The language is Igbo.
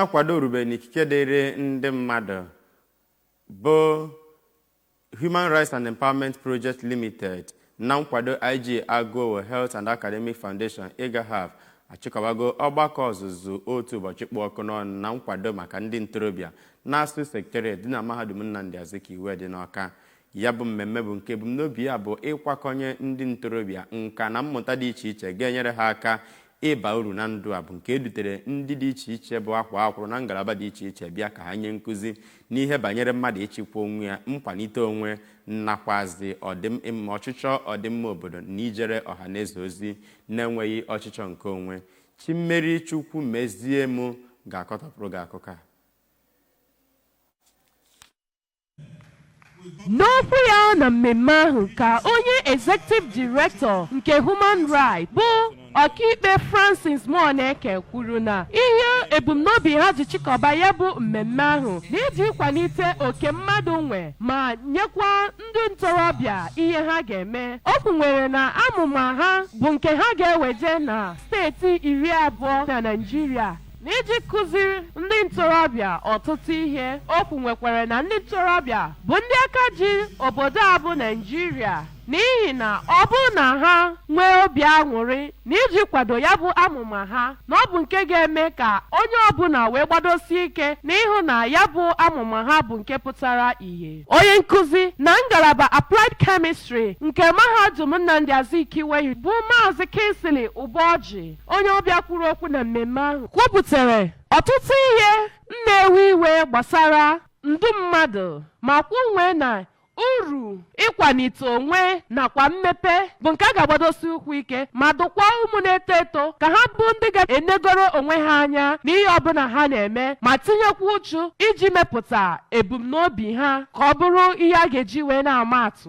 Na-akwado orube n'ikike dịrị ndị mmadụ bụ Human Rights and Empowerment Project Limited na nkwado IG Agụowo Health and Academic Foundation, IGAHAF, achịkọbago ọgbakọ ọzụzụ otu ụbọchị kpụ ọkụ n'ọnụ na nkwado maka ndị ntorobịa na-asụ secretariat dị na Mahadum Nnamdi Azikiwe dị n'Awka. Ya bụ mmemme bụ nke ebumnobi ya bụ ịkwakọnye ndị ntorobịa nka na mmụta dị iche iche ga-enyere ha aka ịba uru na ndụ a, bụ nke edutere ndị dị iche iche bụ akwa akwụrụ na ngalaba dị iche iche bịa ka ha nye nkụzi n'ihe banyere mmadụ ịchịkwa onwe ya, nkwalite onwe, nakwazi ọdịmma, ọchịchọ ọdịmma obodo na ijere ọha na eze ozi na-enweghị ọchịchọ nke onwe. Chimmeri Chukwu Mezie mụ ga-akọtọpụrụ gị akụkọ a. N'okwu ya na mmemme ahụ ka onye Executive Director nke Human Rights, bụ Ọkaikpe Francis Muoneke, kwuru na ihe ebumnobi ha ji chịkọba ya bụ mmemme ahụ na iji kwalite oke mmadụ nwe ma nyekwa ndị ntorobịa ihe ha ga-eme. O kwunwere na amụma ha bụ nke ha ga-eweje na steeti 20 na Naịjirịa na iji kụziri ndị ntorobịa ọtụtụ ihe. O kwunwekwara na ndị ntorobịa bụ ndị aka ji obodo a bụ Naịjirịa, n'ihi na ọ bụrụ na ha nwee obi aṅụrị na iji kwado ya bụ amụma ha, na ọ bụ nke ga-eme ka onye ọbụla wee gbadosie ike n'ịhụ na ya bụ amụma ha bụ nke pụtara ìhè. Onye nkụzi na ngalaba Applied Chemistry nke Mahadum Nnamdi Azikiwe, bụ Maazị Kingsley Ụbọjị, onye ọbịa kwuru okwu na mmemme ahụ, kwupụtara ọtụtụ ihe na-ewe iwe gbasara ndụ mmadụ ma kwunwee na uru ịkwalite onwe nakwa mmepe bụ nke a ga-agbadosi ụkwụ ike, ma dụkwa ụmụ na-eto eto ka ha bụ ndị ga-enegoro onwe ha anya n'ihe ọbụla ha na-eme ma tinyekwa uchu iji mepụta ebumnobi ha ka ọ bụrụ ihe a ga-eji wee na-ama atụ.